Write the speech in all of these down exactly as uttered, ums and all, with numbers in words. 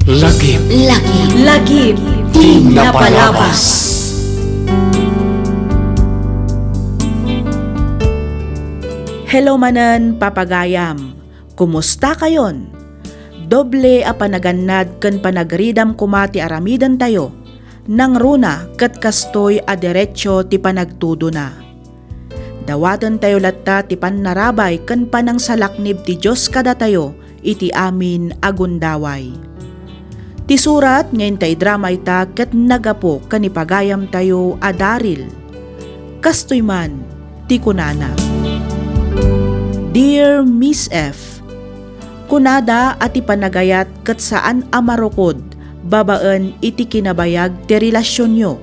Lagip. Lagip. Lagip. Ti napalabas. Hello manen, papagayam. Kumusta kayon? Doble a panagannad ken panagridam koma ti aramidentayo. Nangruna ket kastoy a derecho ti panagtudona. Dawatentayo latta ti pannarabay ken panangsalaknib ti Dios kadatayo iti amin a gundaway. Ti surat nga inta idrama ita ket naggapu ken ni pagayamtayo a Daryl. Kastoy man ti kunana, Dear Miss F, kunada a ti panagayat ket saan a marukod babaen iti kinabayag ti relasionyo.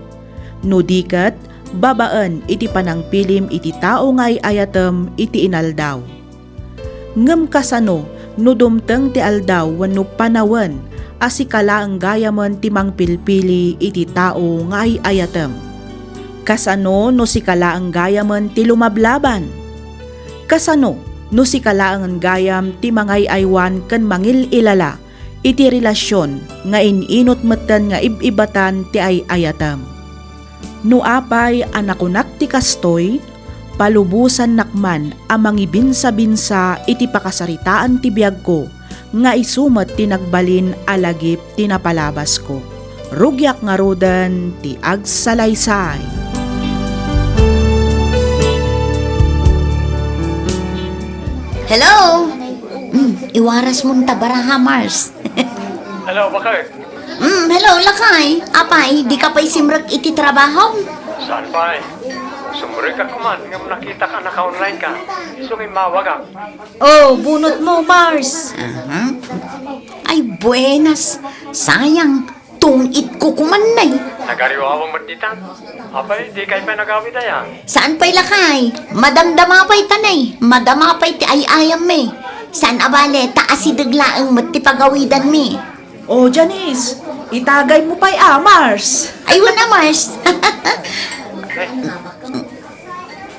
No di ket, babaen iti panangpilim iti tao nga ay-ayatem iti inaldaw. Ngem kasano no dumteng ti aldaw wenno panawen a sika laeng gayamen ti mangpilpili iti tao nga ay-ayatem? Kasano no sika laeng gayamen ti lumablaban? Kasano no sika laengen gayam ti mangay-aywan ken mangil-ilala iti relasion nga in-inut metten nga ib-ibatan ti ay-ayatem? No apay a nakunak ti kastoy, palubosannak man a mangibinsabinsa iti pakasaritaan ti biagko nga isu met ti nagbalin a lagip ti napalabasko. Rugiak ngaruden ti agsalaysay. Hello? Mm, iwaras mon ta baraha, Mars. Hello, bakit? Mm, hello, lakay. Apay, di ka pay simrek iti trabahom? Saan pay? Sumrekak man ngem nakitak a naka-online ka. Isu nga immawagak. Oh, bunot mo, Mars. Aha. Ay, buenas. Sayang. Tungitko kuman, nay. Nagariwawa met ditan. Apay, di kay pay nagawid aya? Saan pay lakay? Madamdama pay ta, nay. Madama pay ti ay-ayam mi. Saan a bale, ta asideg laeng met ti pagawidan mi. O, Janice, itagay mo pay a, Mars. Ay, wen a, Mars.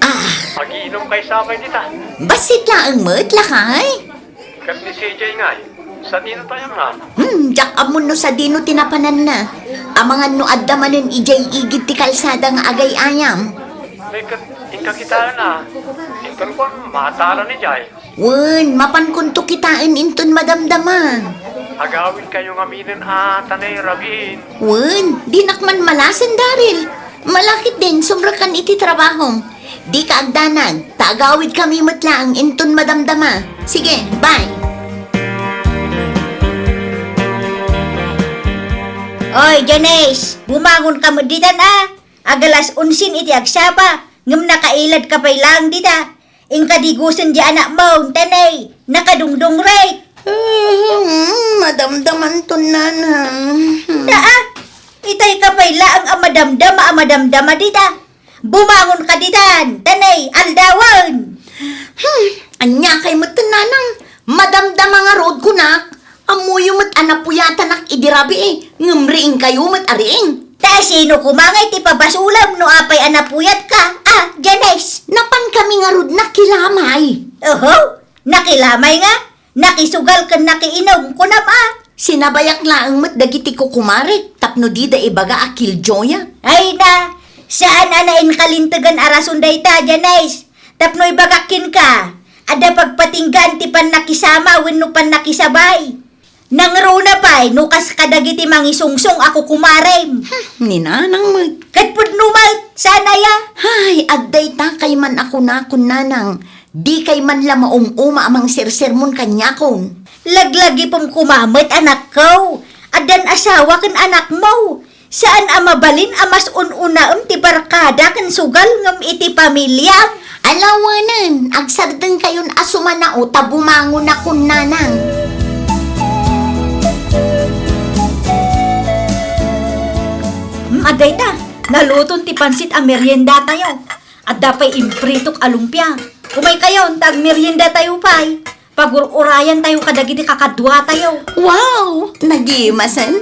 Ah. Agiinom kay sapay dita. Bassit laeng met, lakay. Ket ni C J ngay, sadino tayo nga? Hmm, diak ammo no sadino ti napananna. Amangan no adda manen idiay igid ti kalsada nga agay-ayam. Ay, ket inka kitaen a. Inton kuan, matala ni Jay. Wen, mapankonto kitaen inton madamdama. Agawid kayo ngaminen a tanay rabiin. Wen, dinak man malasen, Daryl. Malakit din, sumrekan iti trabahom. Dika agdanag, ta agawid kami met laeng inton madamdama. Sige, bye. Oy, Janice, bumangon ka met ditan a. Agalas onsen iti agsapa, ngem nakailad ka pay laeng dita. Inka digusen di anakmo, tanay, nakadungdungret. Hmm, madamdamanton, nanang. Naa, itay ka pay laeng a madamdama a madamdama dita. Bumangon ka ditan, tanay, aldawen. Hmm, ania kay metten, nanang? Madamdama ngarud kunak. Ammoyo met a napuyatanak idi rabii, ngem riingkayo met a riing. Ta sino koma ngay ti pabasolem no apay a napuyatka? Ah, Janice! Napan kami ngarud nakilamay. Oho, nakilamay nga? Nakisugal ken nakiinum, kunam a? Sinabayak laeng met dagiti kukumarek tapno dida ibaga a killjoyak. Ay na, saan a nainkalintegan a rason dayta, Janice. Tapno ibagak kenka, adda pagpatinggaan ti pannakisama wenno pannakisabay. Nangruna pay no kas kadagiti mangisungsong a kukumarem. Hmm, ni nanang met. Ket pudno met, saan aya? Hay, adda ita kay man a kunakon, nanang. Dikay man la maum-uma a mangsersermon kaniakon. Laglagipem koma met, anakko. Addan asawa ken anakmo. Saan a mabalin a mas un-unaem ti barkada ken sugal ngem iti pamiliam. Alawenen, agsardengkayon a sumanao ta bumangonakon, nanang. Hmm, adda ita, naluton ti pansit a meriendatayo. Adda pay impritok a lumpia. Umaykayon ta agmeriendatayo pay. Pagur-urayantayo kadagiti kakaduatayo. Wow! Nagimasen?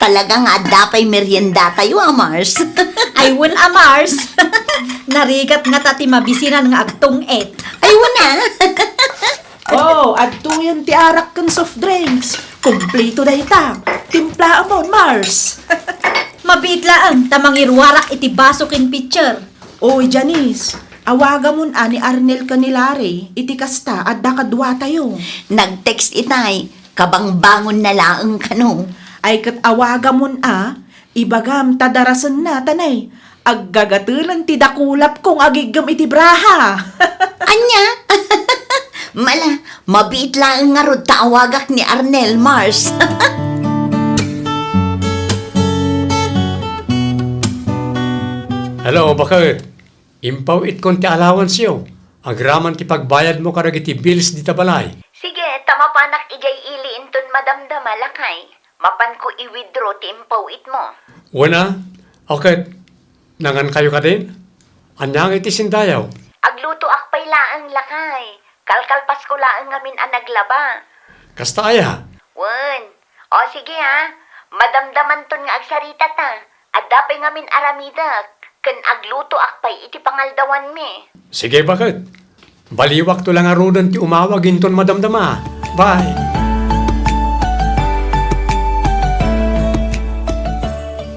Talaga nga adda pay meriendatayo a, Mars. Ay, wen a, Mars. Narigat ngata ti mabisinan nga agtung-et. Ay, wen a. Oh, adtoyen ti arak ken soft drinks. Kumpleto dayta. Timplaamon, Mars. Mabiit laeng ta mangiruarak iti baso ken pitcher. Oy, Janice, awagamon a ni Arnel ken ni Larry iti kasta, adda kaduatayo. Nag-text itay, kabangbangonna laeng kano. Ay ket awagamon a, ibagam ta darasenna, tanay. Aggagatelen ti dakulapko nga agiggem iti braha. Ania? Mala, mabiit laeng ngarud ta awagak ni Arnel, Mars. Hello, baket. Impaw-itkon ti allowanceyo. Agraman ti pagbayadmo kadagiti bills dita balay. Sige, ta mapanak idiay ili inton madamdama, lakay. Mapanko i-withdraw ti impaw-itmo. Wen a, o ket, nangankayo kadin? Ania ngay ti sindayo? Aglutoak pay laeng, lakay. Kalkalpasko laeng ngamin a naglaba. Kasta aya? Wen. O, sige, a. Madamdamanton nga agsarita ta. Adda pay ngamin aramidek, ken aglutoak pay iti pangaldawanmi. Sige, baket. Baliwakto la ngaruden ti umawag inton madamdama. Bye.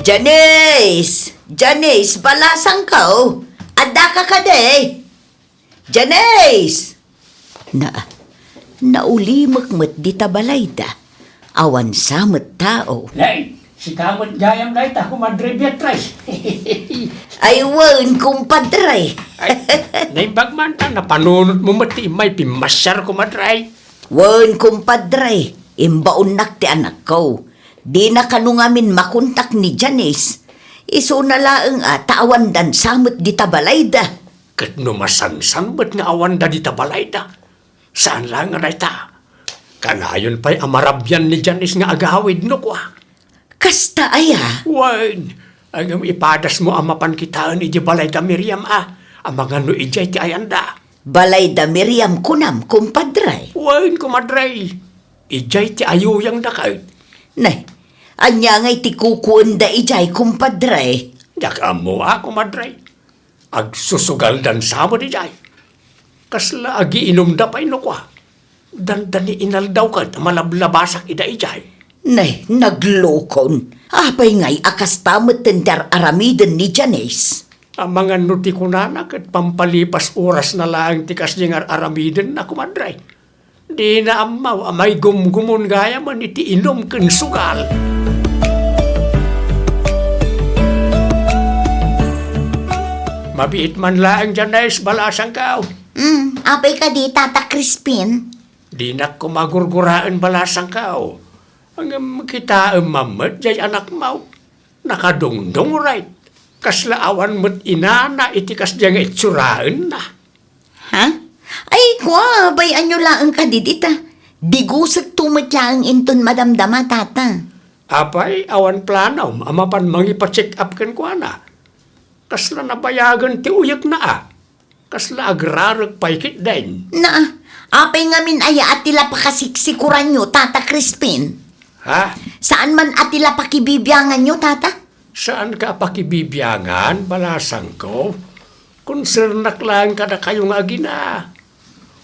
Janice! Janice, balasangko! Addaka kadi? Janice! Na, naulimek met dita balayda. Awan sa met tao. Nay, sika met gayam dayta, Kumadre Beatrice. Ay, wen, kumpadre. Ay, naimbag man ta, napanunotmo met ti immay pimmasiar, Kumadre. Wen, kumpadre, imbaonnak ti anakko. Dina kano ngamin makontak ni Janice. Isuna laeng a ta awandan sa met dita balayda. Ket no masansan met nga awanda dita balayda, saan laeng a dayta. Kanayon pay a marabian ni Janice nga agawid no kua. Kasta aya? Wen, ngem ipadasmo a mapan kitaen idiay balayda Miriam a, amangan no idiay ti ayanda. Balayda Miriam kunam, kumpadre? Wen, kumadre. Idiay ti ayuyangda ket. Nay, ania ngay ti kukuenda idiay, kumpadre? Diak ammo a, kumadre. Agsusugaldan sa met idiay. Kasla agiinumda pay no kua. Dandani inaldaw ket malablabasak ida idiay. Nay, naglokon. Apay ngay a kasta metten ti ar-aramiden ni Janice? Amangan no ti kunana ket pampalipas orasna laeng ti kasdiay nga ar-aramidenna, kumadre. Dina ammo a maigumgumon gayamen iti inum ken sugal. Mabiit man laeng, Janice, balasangko. Mm, apay kadi, Tata Crispin? Dinak koma gurguraen, balasangko. Ngem kitaem man met jay anakmo. Nakadungdunguray. Kasla awan met inana iti kasdiay nga itsuraenna. Ha? Ay, kua, bay-anyo laeng kadi dita. Digusekto met laeng inton madamdama, Tata. Apay, awan planom a mapan mangipa-check up kenkuana? Kasla nabayagen ti uyekna a. Kasla agrarek pay ketdin. Na, apay ngamin aya a ti la pakasiksikuranyo, Tata Crispin? Ha? Saan man a ti la pakibibianganyo, Tata? Saanka a pakibibiangan, balasangko. Konsernak laeng kadakayo nga agina.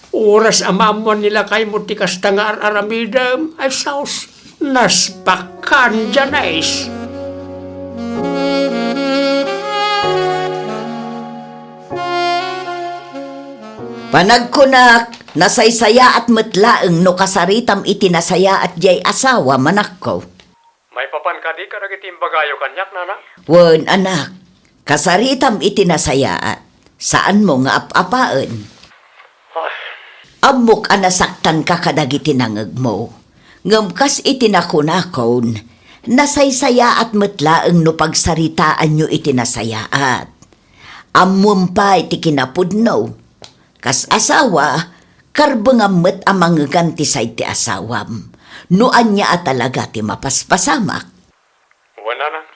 Oras a maammoan ni lakaymo ti kasta nga ar-aramidem, ay sus, naspakan, Janice. Panagkunak, nasaysayaat met laeng no kasaritam iti nasayaat diay asawam, anakko. Maipapan kadi kadagiti imbagayo kaniak, nanang? Wen, anak, kasaritam iti nasayaat. Saanmo nga ap-apaen. Ay. Ammok a nasaktanka kadagiti nangegmo. Ngem kas iti nakunakon, nasaysayaat met laeng no pagsaritaanyo iti nasayaat. Ammom pay ti kinapudno. Kas asawa, karbengam met a mangegan ti sayd ti asawam, no ania a talaga ti mapaspasamak. Wen, nanang,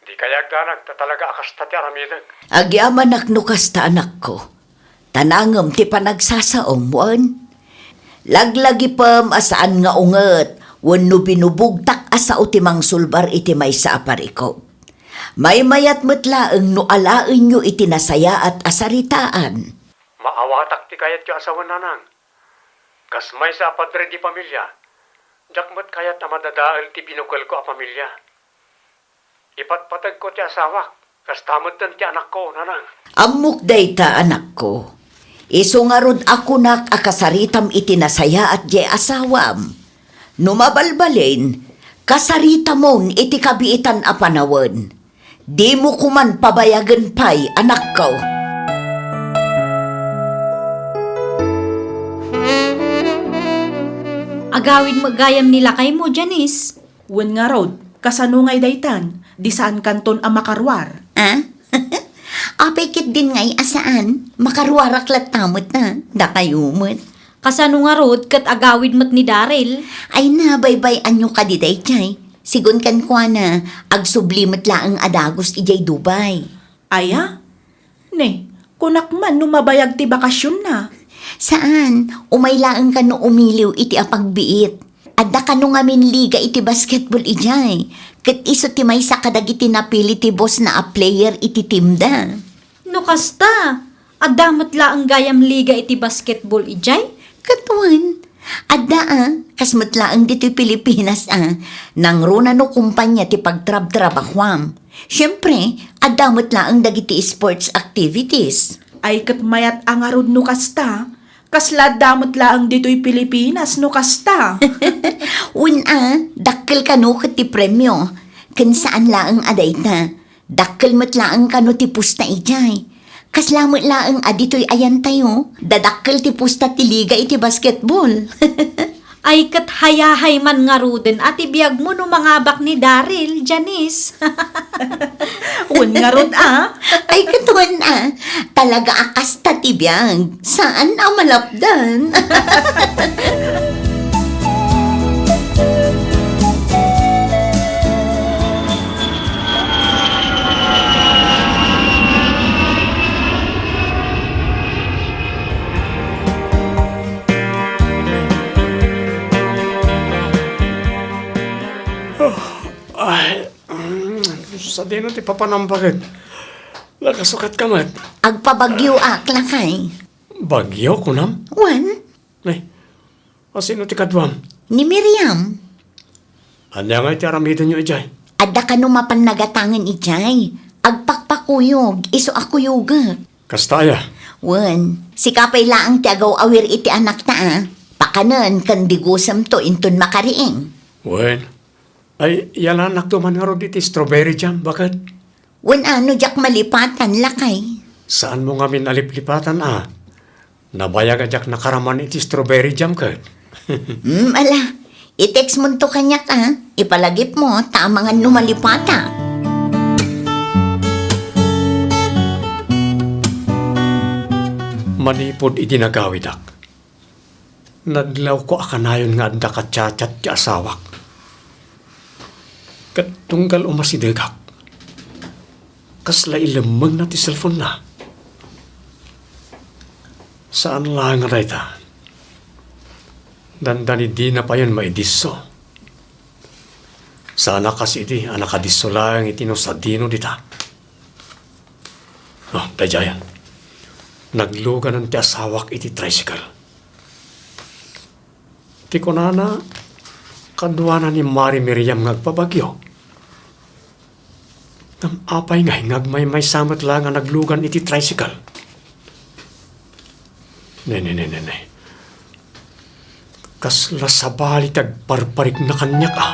dikay agdanag ta talaga a kasta ti aramidek. Agyamanak no kasta, anakko. Ta nangem ti panagsasaom, wen? Laglagipem a saan nga unget wenno binubugtak a sao ti mangsulbar iti maysa a parikut. Maymayat met laeng no alaenyo iti nasayaat a saritaan. Maawatak ti kayatyo a sawen, nanang. Kas maysa a padre di pamilia, Diak met kayat a madadael ti binukelko a pamilia. Ipatpategko ti asawak, kasta metten ti anakko, nanang. Ammok dayta, anakko. Isu ngarud a kunak a kasaritam iti nasayaat diay asawam. No mabalbalin, kasaritamon iti kabiitan a panawen. Dimo koman pabayagen pay, anakko. Agawid met gayam ni lakaymo, Janice. Wen ngarud, kasano ngay daytan? Di saankanton a makaruar? Ah? Apay ketdin ngay a saan? Makaruarak latta met a. Dakayo met. Kasano ngarud ket agawid met ni Daryl? Ay na, baybay-anyo kadi daydiay. Sigun kenkuana, agsubli met laeng a dagus idiay Dubai. Aya? Ne, kunak man no mabayag ti bakasionna. Saan, umay laeng kano umiliw iti apagbiit. Adda kano ngamin liga iti basketball idiay, ket isu ti maysa kadagiti napili ti boss na a player iti team da. No kasta, adda met laeng gayam liga iti basketball idiay? Ket wen, adda a, kas met laeng ditoy Pilipinas a, nangruna no kumpanya ti pagtrabtrabahuam. Siempre, adda met laeng dagiti sports activities. Ay ket mayat a ngarud no kasta, kasla adda met laeng ditoy Pilipinas no kasta. Wen a, dakkel kano ket ti premio. Ken saan laeng a dayta. Dakkel met laeng kano ti pusta idiay. Kasla met laeng a ditoy ayantayo, dadakkel ti pusta ti liga iti basketball. Ay ket hayahay man ngaruden a ti biagmo no mangabak ni Daryl, Janice. Wen ngarud a. Ay ket wen a. Talaga a kasta ti biag. Saan a malapdan. Ay, mm, sadino ti papanam baket? Nakasukatka met. Agpabagyoak, lakay. Bagyo, kunam? Wen. Ay, a sino ti kaduam? Ni Miriam. Ania ngay ti aramidenyo idiay? Adda kano mapan nagatangen idiay. Agpakpakuyog, isu a kuyogek. Kasta aya? Wen, sika pay laeng ti agaw-awir iti anakta a. Pakanen ken digusemto inton makariing. Wen, ay, yalanakto man ngarud iti strawberry jam, baket? Wen a, no diak malipatan, lakay. Saanmo ngamin a liplipatan a? Nabayag a diak nakaraman iti strawberry jam ket. Hmm, ala. I-text monto kaniak a. Ipalagipmo ta amangan no malipata. Manipud idi nagawidak, nadlawko a kanayon nga adda ka-chat-chat ti asawak. Ket tunggal umasidegak, kasla ilemmengna ti cellphone-na. Saan laeng a dayta. Dandani dina payen maidisso. Saan a kas idi a nakadisso laeng iti no sadino dita. Oh, daydiayen. Nagluganan ti asawak iti tricycle. Ti kunana, kaduana ni Mari Miriam nga agpabagyo. Ngem apay ngay nga agmaymaysa met la nga naglugan iti tricycle? Ne, ne, ne, ne, ne. Kasla sabali ti agparparikna kaniak a.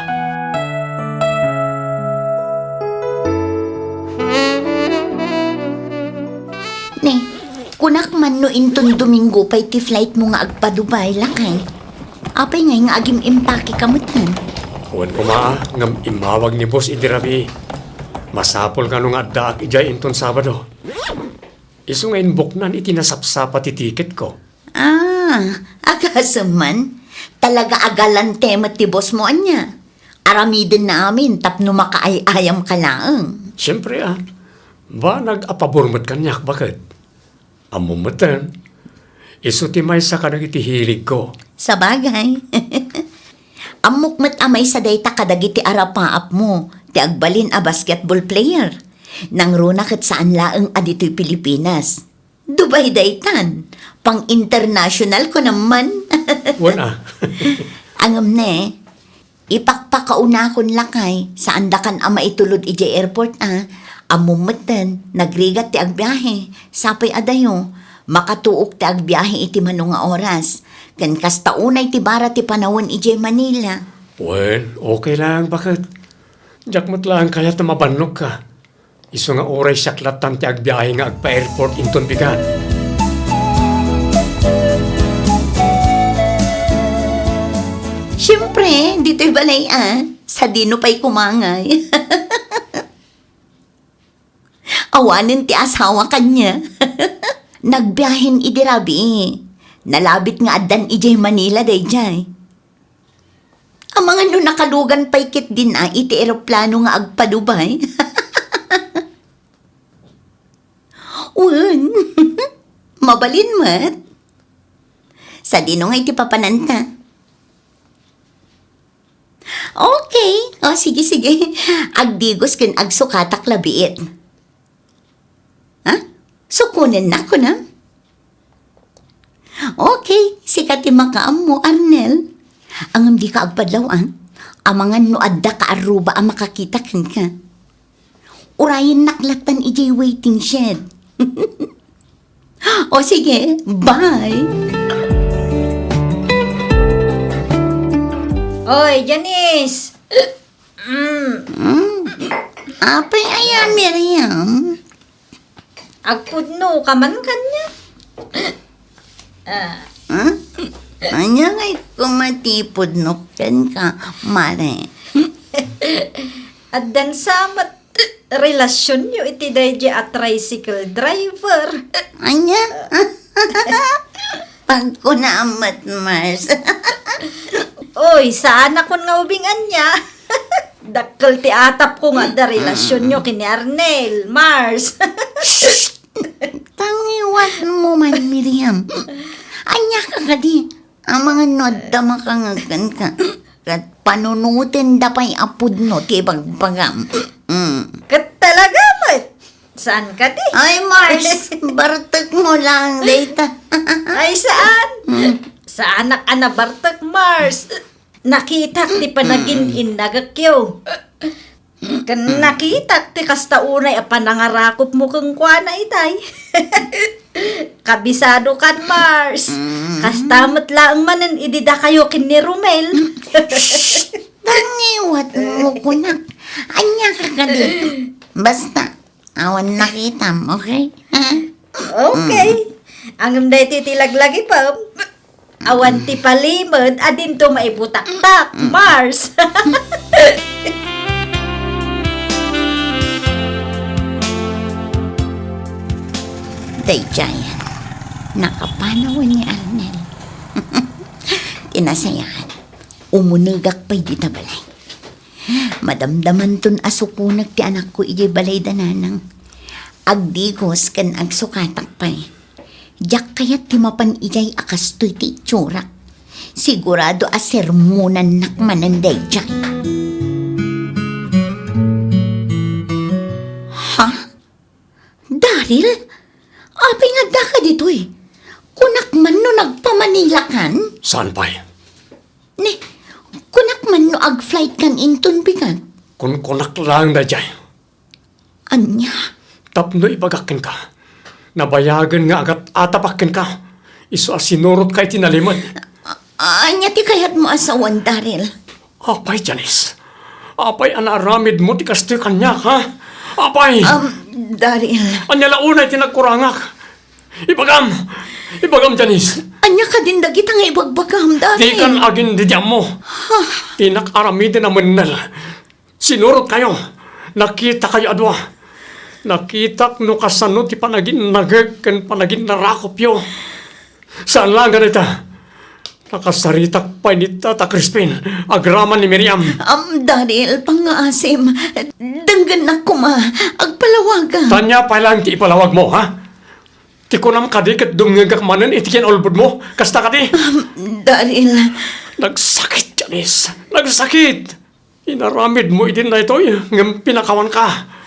Ne, kunak man no inton Domingo pay ti flight mo nga agpa-Dubai, lakay. Apay ngay nga agim-impake ka metten? Wen koma, ngem immawag ni boss idi rabii. Masapul nga no nga addaak idiay inton Sabado. Isu nga inbuknan iti nasapsapa ti ticket ko. Ah, agasem man. Talaga a galante met ti boss mo ania. Aramiden na amin tapno makaay-ayam ka laeng. Siempre a. Banag a pabor met kaniak, baket? Ammom metten, isu ti maysa kadagiti hiligko. Sabagay. Ammok met a maysa dayta kadagiti arapaapmo ti agbalin a basketball player. Nangruna ket saan laeng a ditoy Pilipinas. Dubai daytan. Pang-international ko naman. Wen a. Ngem ne, Ipakpakaunakon lakay, saandakan a maitulod idiay airport a. Ammom metten, nagrigat ti agbiahe, sapay a dayo, makatuok ti agbiahe iti mano nga oras. Ken kasta unay ti bara ti panawen idiay Manila. Wen, okay lang, baket. Diak met laeng kayat a mabannogka. Isu nga uray siak lattan ti agbiahe nga agpa-airport inton bigat. Siempre, ditoy balay a. Sadino pay kumangay? Awanen ti asawa kaniak. Nagbiahen idi rabii. Nalabit nga addan idiay Manila daydiay. Amangan no nakalugan pay ketdin a iti eroplano nga agpa-Dubai. Wen, mabalin met. Sadino nga iti papananta? Okay. O, sige, sige. Agdigos ken agsukatak labiit. Ha? Sukonennak, kunam? Okay, sika ti makaammo, Arnel. Ngem dika agpadlaw, a. Amangan no adda kaarruba a makakita kenka. Urayennak lattan idiay waiting shed. O sige, bye. Oy, Janice! Mm. Mm. Apay aya, Miriam? Agpudno ka man kaniak? Ah. Huh? Ania ngay koma ti pudno kenka, Mare? Addan sa met relationyo iti daydiay a tricycle driver. Ania? Pagkunam met, Mars. Oy, saanakon nga ubing ania. Dakkel ti atapko nga adda relationyo ken ni Arnel, Mars. Shh! Tangiwatmo man, Miriam. Ania ka kadi? Amangan no adda makangeg kenka. Ket panunotenda pay a pudno ti ibagbagam. Mm. Ket talaga met. Saan kadi? Ay, Mars, bartekmo lang dayta. Ay, saan? Mm. Saanak a nabartek, Mars. Nakitak ti panagin-innagekyo. Ken nakitak ti kasta unay a panangarakopmo kenkuana itay. Kabisadokan, Mars. Mm. Kasta met laeng manen idi dakayo ken ni Romel. Shh! Tangiwatmo kunak. Ania ka kadi? Basta, awan nakitam, okay? Ha? Okay. Mm. Ngem daytoy ti laglagipem. Awan ti palimed a dinto maibutaktak, Mars. Daydiayen, nakapanawen ni Arnel. Ti nasayaat, umunegak pay dita balay. Madamdamanton a sukonek ti anakko idiay balay da nanang. Agdigos ken agsukatak pay. Diak kayat ti mapan idiay a kastoy ti itsurak. Sigurado a sermonannak manen daydiay. Ha? Daryl? Apay nga addaka ditoy? Kunak man no nagpa-Manila kan? Saan pay? Ni, kunak man no ag-flight kan inton bigat? Kunkunak laeng daydiay. Ania? Tapno ibagak kenka, nabayagen nga agat-atapak kenka, isu a sinurotka iti nalimed. A-, ania ti kayatmo a sawen, Daryl? Apay, Janice? Apay a naaramidmo ti kastoy kaniak, ha? Apay! Um, Daryl. Ania la unay ti nagkurangak? Ibagam! Ibagam, Janice! Ania kadin dagita nga ibagbagam, Daryl? Dikan agindidiammo. Ha? Ti nakaramiden a mennel. Sinurotkayo, nakitakayo a dua. Nakitak no kasano ti panaginnagek ken panaginnarakopyo. Saan laeng a dayta, nakasaritak pay ni Tata Crispin agraman ni Miriam. Am, Daryl, pangngaasim. Denggennak koma. Agpalawagam. Ania pay laeng ti ipalawagmo, ha? Ti kunam kadi ket dumngegak manen iti kinulbodmo? Kasta kadi? Am, Daryl. Nagsakit, Janice. Nagsakit! Inaramidmo idin daytoy, ngem pinakawanka.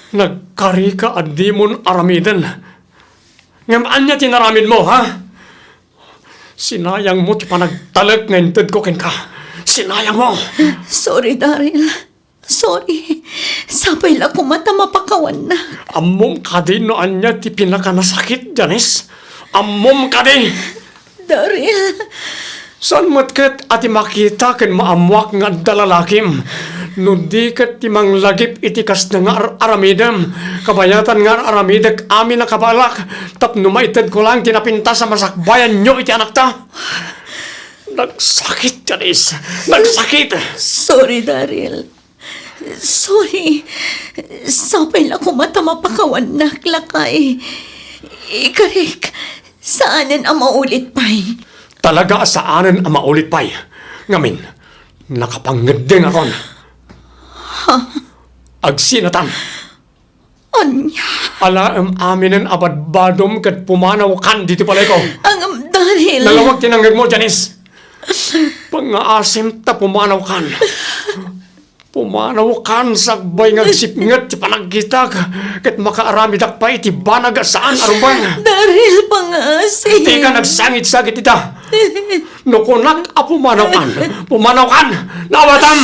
Nagkarika a dimon aramiden. Ngem ania ti inaramidmo, ha? Sinayangmo ti panagtalek nga intedko kenka. Sinayangmo! Sorry, Daryl. Sorry. Sapay la koma ta mapakawannak. Ammom kadi no ania ti pinakanasakit, Janice? Ammom kadi? Daryl. Saan met ket a ti makita ken maammoak nga adda lalakim? No di ket ti manglagip iti kasna nga ar-aramidem, kabayatan nga ar-aramidek amin a kabaelak, tapno maitedko laeng ti napintas a masakbayanyo iti anakta. Nagsakit, Janice. Nagsakit. Sorry, Daryl. Sorry. Sapay la koma ta mapakawannak, lakay. Ikarik, saanen a maulit pay. Talaga a saanen a maulit pay. Ngamin, nakapangngeddengakon. Ha? Agsinatan. Ania? Alaem aminen a badbadom ket pumanawkan ditoy balayko. Ngem, Daryl. Nalawag ti nangngegmo, Janice. Pangngaasim ta pumanawkan. Pumanawkan sakbay nga agsipnget ti panagkitak ket makaaramidak pay iti banag a saan a rumbeng. Daryl, pangngaasim. Dika nagsangit-sangit ita. No kunak a pumanawkan, pumanawkan! Naawatam!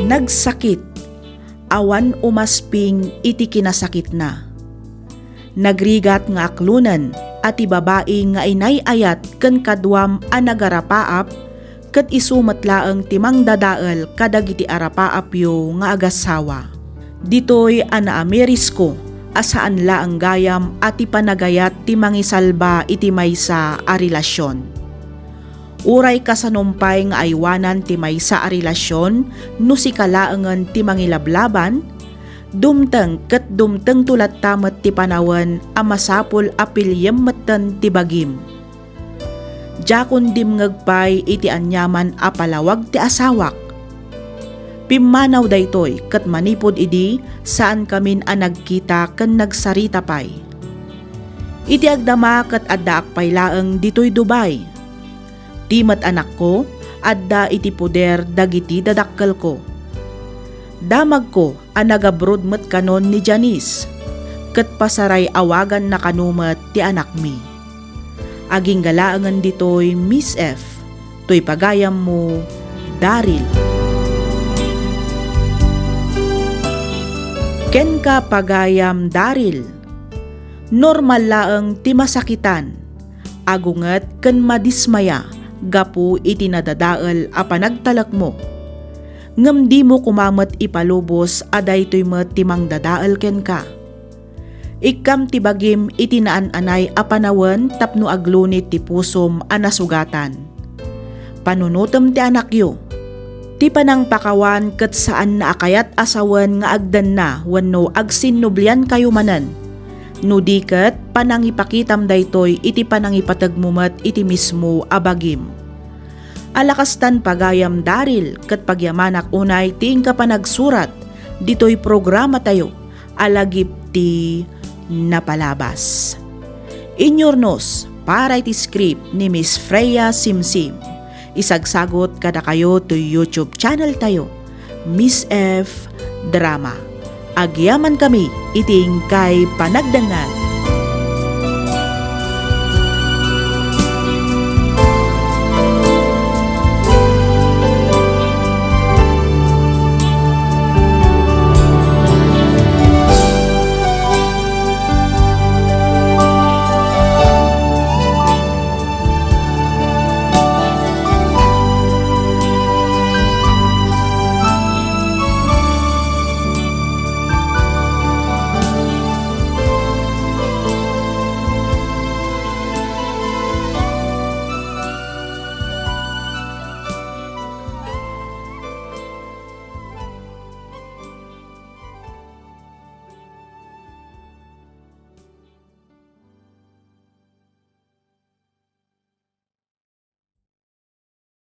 Nagsakit, awan umasping iti kinasakitna. Nagrigat nga aklonen a ti babai nga inay-ayat ken kaduam a nagarapaap ket isu met laeng ti mangdadael kadagiti arapaapyo nga agassawa. Ditoy a naamirisko a saan laeng gayam a ti panagayat ti mangisalba iti maysa a relasion. Uray kasano pay nga aywanan ti maysa a relasion no sika laengen ti mangilablaban, dumteng ket dumtengto latta met ti panawen a masapul a piliem metten ti bagim. Diakon dimngeg pay iti aniaman a palawag ti asawak. Pimmanaw daytoy ket manipud idi, saankamin a nagkita ken nagsarita pay. Iti agdama ket addaak pay laeng ditoy Dubai. Ti met anakko, adda iti poder dagiti dadakkelko. Damagko a nagabroad met kanon ni Janice, ket pasaray-awaganna kano met ti anakmi. Agingga laengen ditoy, Miss F, toy pagayammo, Daryl. Kenka, pagayam Daryl, normal laeng ti masakitan, agunget ken madismaya gapu iti nadadael a panagtalekmo. Ngem dimo koma met ipalubos a daytoy met ti mangdadael kenka. Ikkam ti bagim iti naan-anay a panawen tapno aglunit ti pusom a nasugatan. Panunotem ti anakyo. Ti panangpakawan ket saanna a kayat a sawen nga agdenna wenno agsinnubliankayo manen. No di ket, panangipakitam daytoy iti panangipategmo met iti mismo a bagim. Alakastan, pagayam Daryl, ket pagyamanak unay ti inka panagsurat ditoy programatayo a Lagip ti Napalabas. Inyurnos para iti script ni Miss Freya Simsim. Isagsagot kadakayo toy YouTube channel tayo, Miss F Drama. Agyamankami iti inkay panagdengngeg.